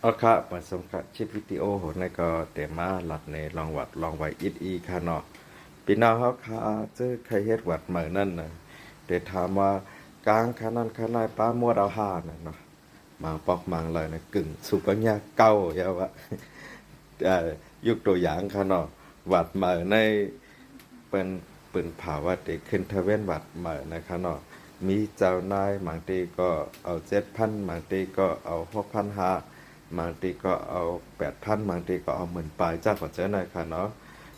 ເອົາຄະ ມາຊົມຄະ ຄລິບວິດີໂອໃນກໍເຕມາລັດໃນລອງວັດລອງໄວອີກອີກຄະເນາະ. ພີ່ນ້ອງເຮົາຄະ ເຈີໄຂ້ເຫດຫວັດໃໝ່ນັ້ນນະ ເຕຖາມວ່າກາງຂະນັ້ນຂະນາຍປາໝົດເອົາຫ້ານະເນາະ. ບາງປອກບາງລາຍນະ ກຶ່ງສຸກກັນຍາເກົ່າຢ່າວ່າ ເອີ ຍົກຕົວຢ່າງຄະເນາະ ຫວັດໃໝ່ໃນ ເປັນ ເປັນພາວະທີ່ຂຶ້ນທະບຽນບັດໃໝ່ນະຄະເນາະ. ມີເຈົ້ານາຍບາງທີກໍເອົາເຈັດພັນ ບາງທີກໍເອົາຫົກພັນຫ້າ ບາງທີກໍເອົາແປດພັນ ບາງທີກໍເອົາໝື່ນປາຍ ຈັກວ່າຈັ່ງໃດຄະເນາະ.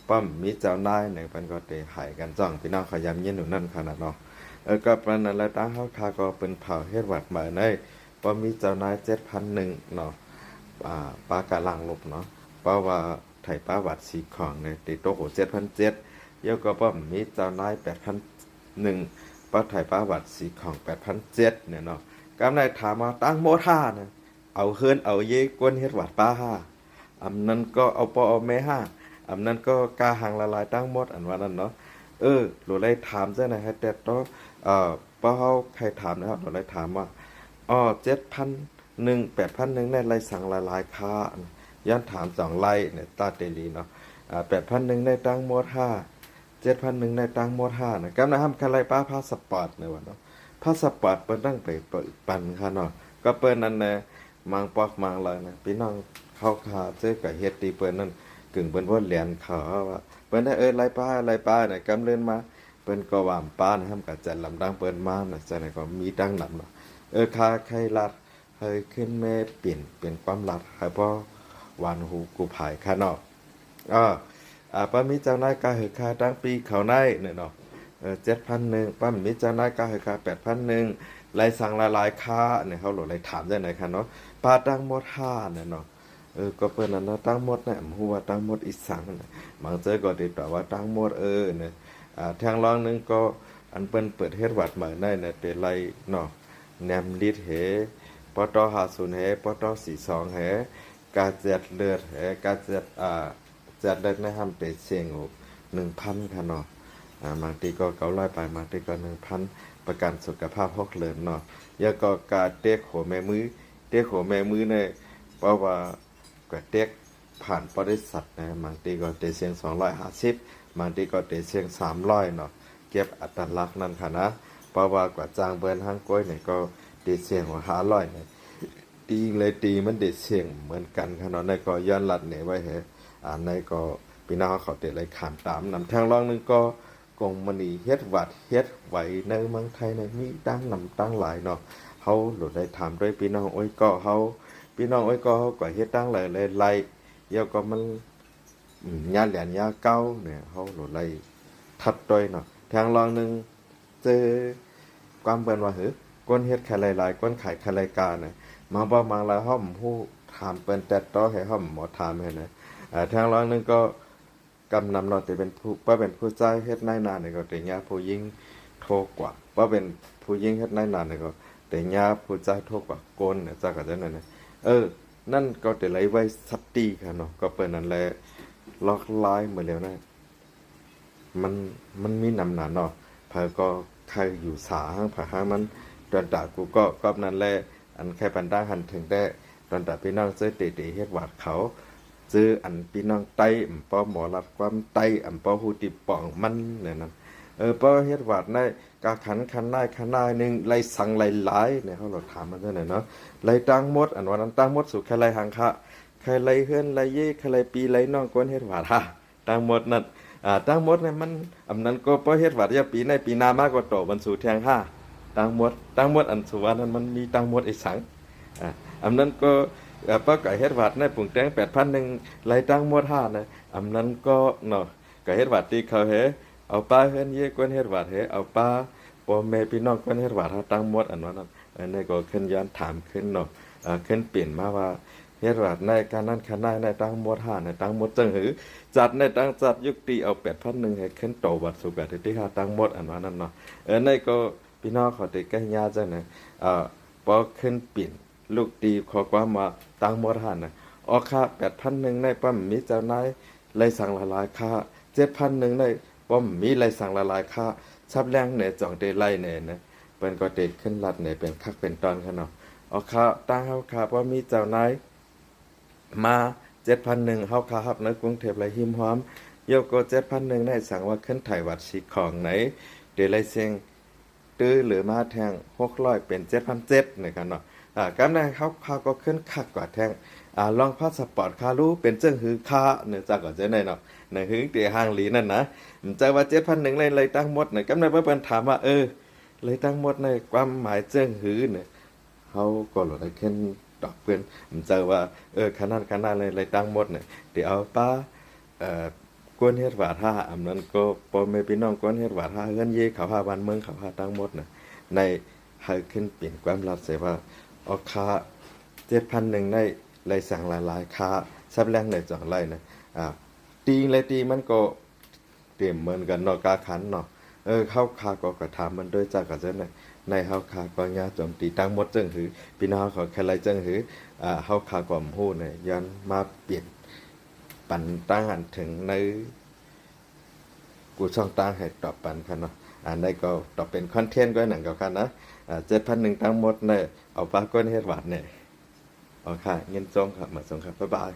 ປ້ອມມີເຈົ້ານາຍໜຶ່ງ ເພິ່ນກໍໄດ້ໃຫ້ກັນຈ້ອງ ພີ່ນ້ອງເຂົາຢ້ຳຍິນຢູ່ນັ້ນຄະນະເນາະ. ເອີ ກໍປານນັ້ນແຫຼະ ທາງເຮົາຄະກໍເປັນພາວະເຫດຫວັດໃໝ່ໃນ ປ້ອມມີເຈົ້ານາຍເຈັດພັນໜຶ່ງເນາະ ອ່າ ປາກະລາງລົບເນາະ ເພາະວ່າ ໄທປາຫວັດສີຂອງນີ້ ຕິຕົກໂອເຈັດພັນເຈັດ ແລ້ວກໍປ້ອມມີເຈົ້ານາຍແປດພັນໜຶ່ງ ປະໄທປາຫວັດສີຂອງແປດພັນເຈັດນີ້ເນາະ. ກຳໄດ້ຖາມວ່າຕັ້ງໝົດຫ້ານະ ເອົາເຮືອນເອົາເຢ ກວນເຮັດຫວັດປາຫ້າ ອຳນັ້ນກໍເອົາພໍ່ເອົາແມ່ຫ້າ ອຳນັ້ນກໍກາຫັງລະລາຍຕັ້ງໝົດ ອັນວ່ານັ້ນເນາະ. ເອີ ໂລໄດ້ຖາມຈັ່ງໃດໃຫ້ແຕ່ຕໍ່ ເອີ ເພາະເຮົາໃຄ່ຖາມນະ ໂລໄດ້ຖາມວ່າ ອໍ ເຈັດພັນ ໜຶ່ງ ແປດພັນໜຶ່ງ ໃນໄລ່ສັງລະລາຍຄ້າ ຍ້ອນຖາມສອງໄລ່ນີ້ ຕາເຕລີເນາະ ອາ ແປດພັນໜຶ່ງ ໃນຕັ້ງໝົດຫ້າ ເຈັດພັນໜຶ່ງ ໃນຕັ້ງໝົດຫ້ານະ. ກຳນະຫ້າມຄະໄລປາພາສປອດນີ້ວ່າເນາະ ພາສປອດເພິ່ນຕ້ອງໄປເປີດປັນຄະເນາະ. ກໍເປີນນັ້ນແຫຼະ ມັງປອກມັງລາຍນະ ພີ່ນ້ອງເຮົາຄະເຈີກະເຮັດທີ່ເພິ່ນນັ້ນ ກຶ່ງເພິ່ນບໍ່ແລ່ນເຂົ້າວ່າ ເພິ່ນໄດ້ເອີໄລ່ປາ ໄລ່ປານະ ກຳເລີນມາ ເພິ່ນກໍວ່າມປານະ ຫ້າມກະຈັດລຳດັງເພິ່ນມານະ ຈັ່ງໃດກໍມີຕັ້ງນຳເນາະ. ເອີ ຄາໄຄລັດ ໃຫ້ຂຶ້ນແມ່ປິ່ນເປັນຄວາມລັດ ໃຫ້ພໍຫວານຫູກູພາຍຄະເນາະ. ເອີ ອາ ປ້ອມມີເຈົ້ານາຍກາໃຫ້ຄາຕັ້ງປີເຂົ້າໃນນີ້ເນາະ ເອີ ເຈັດພັນໜຶ່ງ ປ້ອມມີເຈົ້ານາຍກາໃຫ້ຄາແປດພັນໜຶ່ງ ໄລ່ສັງລະລາຍຄ້ານີ້ ເຮົາໂລໄດ້ຖາມຈັ່ງໃດຄະເນາະ ປາຕັ້ງໝົດຫ້ານະເນາະ. ເອີ ກໍເພິ່ນນັ້ນນະ ຕັ້ງໝົດນະ ບໍ່ຮູ້ວ່າຕັ້ງໝົດອີ່ສັງນະ ບາງເທື່ອກໍຕິດຕໍ່ວ່າຕັ້ງໝົດ ເອີ ນະ ອາ ແທ່ງລອງໜຶ່ງກໍ ອັນເພິ່ນເປີດເຮັດຫວັດໃໝ່ໃນນະ ເປັນໄລ່ເນາະ ແນມລິດເຮ ປຕຫ້າສູນເຮ ປຕສີ່ສອງເຮ ກາເຈັດເລືອດເຮ ກາເຈັດ ອາ ເຈັດເລືອດໃນຫ້າມເຕະເຊງໂອໜຶ່ງພັນຄະເນາະ ອາ ບາງທີກໍເກົ້າຮ້ອຍປາຍ ບາງທີກໍໜຶ່ງພັນ ປະກັນສຸຂະພາບຫົກເດືອນເນາະ. ແລ້ວກໍກາເຕະໂຄແມ່ມື ເຕະໂຄແມ່ມືໃນ ເພາະວ່າ ກະເຕັກຜ່ານບໍລິສັດນະ ບາງທີກໍເຕະເຊງສອງຮ້ອຍຫ້າສິບ ບາງທີກໍເຕະເຊງສາມຮ້ອຍເນາະ ເກັບອັດຕະລັກນັ້ນຄະນະ. ເພາະວ່າກວ່າຈ້າງເບິ່ນຫາງກ້ວຍນີ້ກໍເຕະເຊງວ່າຫ້າຮ້ອຍນະ ຕີເລີຍຕີມັນເຕະເຊງເໝືອນກັນຄະເນາະ. ໃນກໍຍ້ອນລັດນີ້ໄວ້ໃຫ້ ອັນໃນກໍພີ່ນ້ອງເຂົາເຕະໄລຂາມຕາມນຳ. ທາງລອງໜຶ່ງກໍ ກົງມະນີເຮັດຫວັດເຮັດໄວໃນເມືອງໄທນີ້ມີຕັ້ງນຳຕັ້ງຫຼາຍເນາະ. ເຮົາໂລດໄດ້ຖາມດ້ວຍພີ່ນ້ອງໂອ້ຍກໍເຮົາ ພີ່ນ້ອງໂອ້ຍກໍເຮົາກໍເຮັດຕັ້ງຫຼາຍໆ ແລ້ວກໍມັນ ອາ ຍາແຫຼນຍາເກົ່ານີ້ ເຮົາໂລດໄດ້ທັດດ້ວຍເນາະ. ທາງລອງໜຶ່ງ ເຈີຄວາມເບິ່ນວ່າ ເຮີ ຄົນເຮັດຂາຍຫຼາຍໆ ຄົນຂາຍຂາຍຫຼາຍການະ ມາບໍ່ມາລາວເຮົາບໍ່ຮູ້ ຖາມເພິ່ນແຕ່ຕໍ່ໃຫ້ເຮົາບໍ່ຖາມໃຫ້ນະ. ອາ ທາງລອງໜຶ່ງກໍ ກຳນຳເນາະ ທີ່ເປັນຜູ້ ເພາະເປັນຜູ້ຊາຍເຮັດນາຍໜ້ານີ້ກໍໄດ້ຍາມຜູ້ຍິງໂທກວ່າ ເພາະເປັນຜູ້ຍິງເຮັດນາຍໜ້ານີ້ກໍໄດ້ຍາມຜູ້ຊາຍໂທກວ່າໂກນນະ ຈັກກະຈັ່ງນັ້ນນະ. ເອີ ນັ້ນກໍໄດ້ໄລ່ໄວ້ສັດຕິຄະເນາະ. ກໍເປັນນັ້ນແຫຼະ ລອກລາຍມື້ແລ້ວນະ ມັນ ມັນມີນຳໜ້າເນາະ ໃຜກໍໃຄ່ຢູ່ສາຫາງ ໃຜຫາງມັນ ດອນຕາກູກໍ ກໍນັ້ນແຫຼະ ອັນໄຄບັນດາຫັນເຖິງແຕ່ ຕອນຕາພີ່ນ້ອງເຈີເຕເຕເຮັດຫວັດເຂົາ ເຈີອັນພີ່ນ້ອງໄຕ້ ອຳເປົາໝໍລັດຄວາມໄຕ້ ອຳເປົາຮູ້ຕິປ່ອງມັນແນວນັ້ນ. ເອີ ເປົາເຮັດຫວັດໃນກາຂັນຂັນນາຍຂັນນາຍໜຶ່ງ ໄລ່ສັງໄລ່ຫຼາຍແນວ ເຮົາລອງຖາມມັນຈັ່ງໃດເນາະ ໄລ່ຕັ້ງໝົດ ອັນວ່ານັ້ນຕັ້ງໝົດ ສູໄຄໄລ່ຫັງຄະ ໄຄໄລ່ເຮືອນໄລ່ເຢ ໄຄໄລ່ພີ່ໄລ່ນ້ອງ ກວນເຮັດຫວັດຫາ ຕັ້ງໝົດນັ້ນ ອາ ຕັ້ງໝົດນັ້ນມັນ ອຳນັ້ນກໍເປົາເຮັດຫວັດ ຢ່າປີໃນປີໜ້າມາກໍໂຕມັນສູແທງຫາ ຕັ້ງໝົດ ຕັ້ງໝົດ ອັນສູວ່ານັ້ນມັນມີຕັ້ງໝົດອີ່ສັງ ອາ ອຳນັ້ນກໍ ເອີ ເປົາກະເຮັດຫວັດໃນປຸງແຕ່ງແປດພັນໜຶ່ງ ໄລ່ຕັ້ງໝົດຫານະ ອຳນັ້ນກໍເນາະ ກະເຮັດຫວັດທີ່ເຂົາເຮ ເອົາປ້າເຮືອນເຢ ກວນເຮັດຫວັດເຮ ເອົາປ້າພໍ່ແມ່ພີ່ນ້ອງ ກວນເຮັດຫວັດຫາ ຕັ້ງໝົດ ອັນວ່ານັ້ນ ອັນນີ້ກໍຂຶ້ນຍ້ອນຖາມຂຶ້ນເນາະ ເອີ ຂຶ້ນປິ່ນມາວ່າ ເຮັດຫວັດໃນການນັ້ນຂະນາຍໃນຕັ້ງໝົດຫານະ ຕັ້ງໝົດຈັ່ງຫື ຈັດໃນຕັ້ງຈັດຍຸກຕີເອົາແປດພັນໜຶ່ງ ໃຫ້ຂຶ້ນໂຕຫວັດສຸກະທິຕິຫາ ຕັ້ງໝົດ ອັນວ່ານັ້ນເນາະ. ເອີ ໃນກໍ ພີ່ນ້ອງເຂົາໄດ້ແກ້ຍາກຈັ່ງໃດ ເອີ ພໍຂຶ້ນປິ່ນລູກຕີຂໍ້ຄວາມວ່າຕັ້ງໝົດຫານະ ອອກຄ່າແປດພັນໜຶ່ງໃນປ້ອມມີເຈົ້ານາຍໄລ່ສັງລະລາຍຄ່າ ເຈັດພັນໜຶ່ງໃນປ້ອມມີໄລ່ສັງລະລາຍຄ່າ ສັບແລງແນຈອງເຕໄລ່ແນນະ ເພິ່ນກໍເຕຂຶ້ນລັດແນເປັນຄັກເປັນຕອນຄະເນາະ. ອອກຄ່າຕັ້ງເຮົາຄ່າປ້ອມມີເຈົ້ານາຍ ມາເຈັດພັນໜຶ່ງ ເຮົາຄ່າຮັບໃນກຸງເທບ ແລະ ຮິມຮອມ ໂຍໂກເຈັດພັນໜຶ່ງ ໃນສັງວ່າຂຶ້ນໄທວັດສີຂອງໃນ ເດໄລເຊັງ ຕື້ຫຼືມາແທ່ງຫົກຮ້ອຍເປັນເຈັດພັນເຈັດ ນີ້ຄັນເນາະ. ອາ ກຳໃນເຮົາຄ່າກໍຂຶ້ນຄັກກວ່າແທ່ງ ອາ ລອງພາສປອດຄ່າຮູ້ເປັນເຊິ່ງຫືອຄ່າ ເນາະ ຈັກກໍຈະໄດ້ເນາະ ໃນຫຶງທີ່ຫ່າງຫຼີນັ້ນນະ ມັນຈະວ່າເຈັດພັນໜຶ່ງ ໄດ້ ໄດ້ທັງໝົດນະ. ກຳໃນເພິ່ນຖາມວ່າ ເອີ ໄດ້ທັງໝົດໃນຄວາມໝາຍເຊິ່ງຫື ເນາະ ເຮົາກໍລະໄດ້ຂຶ້ນຕອບເພິ່ນ ມັນຈະວ່າ ເອີ ຂະໜາດ ຂະໜາດໄດ້ ໄດ້ທັງໝົດນະ ທີ່ເອົາປາ ເອີ ກວນເຮັດຫວັດຫາ ອຳນັ້ນກໍພໍ່ແມ່ພີ່ນ້ອງກວນເຮັດຫວັດຫາ ເຮືອນເຢເຂົາຫາ ບ້ານເມືອງເຂົາຫາ ທັງໝົດນະ ໃນໃຫ້ຂຶ້ນເປັນຄວາມລັດໃສ່ວ່າ ອອກຄ່າເຈັດພັນໜຶ່ງ ໄດ້ ໄດ້ສັງຫຼາຍໆ ຄ່າສັບແລ້ງໃນຈອງໄລ່ນະ ອາ ຕີງແລະຕີມັນກໍເຕັມເໝືອນກັນເນາະ ກາຄັນເນາະ. ເອີ ເຮົາຄ່າກໍກະຖາມມັນໂດຍຈັກກະເຊິ່ງນະ ໃນເຮົາຄ່າກໍຍາໂຈມຕີທັງໝົດເຊິ່ງຫື ພີ່ນ້ອງເຂົາແຄ່ໄລ່ເຊິ່ງຫື ອາ ເຮົາຄ່າກໍບໍ່ຮູ້ນະ ຍ້ອນມາເປັນ ປັນຕາງຫັນເຖິງໃນກູຊ່ອງຕ່າງໃຫ້ຕອບປັນຄັນເນາະ. ອັນໃດກໍຕອບເປັນຄອນເທັນກໍໜັງກັບຄັນນະ ອາ ເຈັດພັນໜຶ່ງ ທັງໝົດນະ ເອົາປາກວນເຮັດຫວັດແນ່. ເອົາຄ່າ ຍິນສົ່ງຄັບ ມາສົ່ງຄັບ ບາຍບາຍ.